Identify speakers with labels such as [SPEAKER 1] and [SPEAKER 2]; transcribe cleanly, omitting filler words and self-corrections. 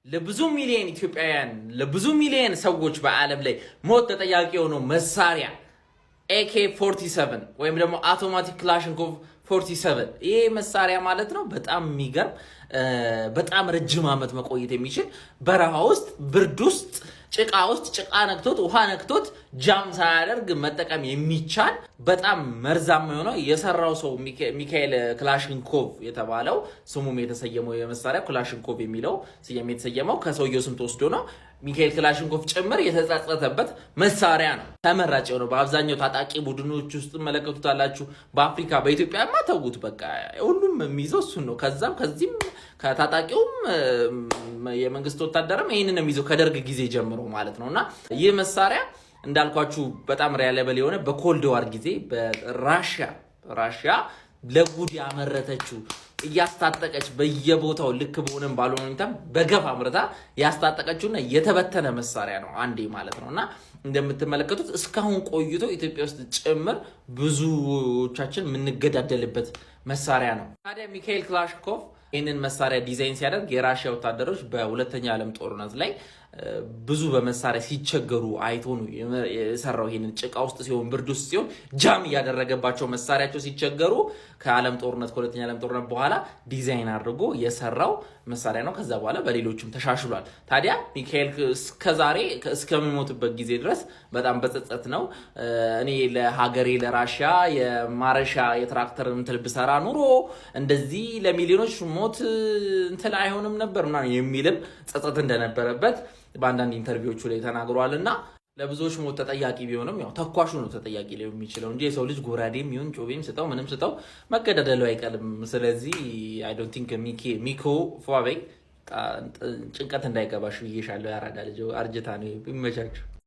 [SPEAKER 1] ለብዙ ሚሊዮን ኢትዮጵያውያን፣ ለብዙ ሚሊዮን ሰዎች በዓለም ላይ ሞት ተጠያቂ የሆነው መሳሪያ AK 47 ወይም ደግሞ አውቶማቲክ ክላሽንኮቭ 47፣ ይሄ መሳሪያ ማለት ነው። በጣም የሚገርም፣ በጣም ረጅም ዓመት መቆየት የሚችል፣ በረሃ ውስጥ፣ ብርድ ውስጥ፣ ጭቃ ውስጥ፣ ጭቃ ነክቶት፣ ውሃ ነክቶት jam ሳያደርግ መጠቀም የሚቻል፣ በጣም መርዛማ የሆነው የሰራው ሰው ሚካኤል ክላሽንኮቭ የተባለው፣ ስሙም የተሰየመው የመሳሪያ ክላሽንኮቭ የሚለው ስያሜ የተሰየመው ከሰውየው ስም ተወስዶ ነው። ሚካኤል ክላሽንኮቭ ጭምር የተጸጸተበት መሳሪያ ነው። ተመራጭ የሆነው በአብዛኛው ታጣቂ ቡድኖች ውስጥ ትመለከቱታላችሁ። በአፍሪካ፣ በኢትዮጵያ ተዉት፣ በቃ ሁሉም የሚይዘው እሱን ነው። ከዛም ከዚህም ከታጣቂውም የመንግስት ወታደርም ይህንን ነው የሚይዘው ከደርግ ጊዜ ጀምሮ ማለት ነው። እና ይህ መሳሪያ እንዳልኳችሁ በጣም reliable የሆነ፣ በ Cold War ጊዜ በራሽያ ራሽያ ለጉድ ያመረተችው፣ እያስታጠቀች በየቦታው ልክ በሆነም ባልሆነ ሁኔታም በገፍ አምርታ ያስታጠቀችውና የተበተነ መሳሪያ ነው አንዴ ማለት ነው። እና እንደምትመለከቱት እስካሁን ቆይቶ ኢትዮጵያ ውስጥ ጭምር ብዙዎቻችን የምንገዳደልበት መሳሪያ ነው። ታዲያ ሚካኤል ክላሽንኮቭ ይህንን መሳሪያ ዲዛይን ሲያደርግ የራሽያ ወታደሮች በሁለተኛ ዓለም ጦርነት ላይ ብዙ በመሳሪያ ሲቸገሩ አይቶ ነው የሰራው። ይሄንን ጭቃ ውስጥ ሲሆን፣ ብርድ ውስጥ ሲሆን jam እያደረገባቸው መሳሪያቸው ሲቸገሩ ከዓለም ጦርነት፣ ከሁለተኛ ዓለም ጦርነት በኋላ ዲዛይን አድርጎ የሰራው መሳሪያ ነው። ከዛ በኋላ በሌሎችም ተሻሽሏል። ታዲያ ሚካኤል እስከዛሬ እስከሚሞትበት ጊዜ ድረስ በጣም በጸጸት ነው። እኔ ለሀገሬ ለራሽያ የማረሻ የትራክተር እንትን ብሰራ ኑሮ እንደዚህ ለሚሊዮኖች ሞት እንትን አይሆንም ነበር ምናምን የሚልም ጸጸት እንደነበረበት በአንዳንድ interview ዎቹ ላይ ተናግሯል። እና ለብዙዎች ሞት ተጠያቂ ቢሆንም ያው ተኳሹ ነው ተጠያቂ ሊሆን የሚችለው እንጂ የሰው ልጅ ጎራዴም ይሁን ጩቤም ስጠው ምንም ስጠው መገዳደሉ አይቀርም። ስለዚህ I don't think ሚኮ ፏበይ ጭንቀት እንዳይገባሽ ብዬሻለሁ። ያራዳ ልጅ አርጅታ ነው። ይመቻችሁ።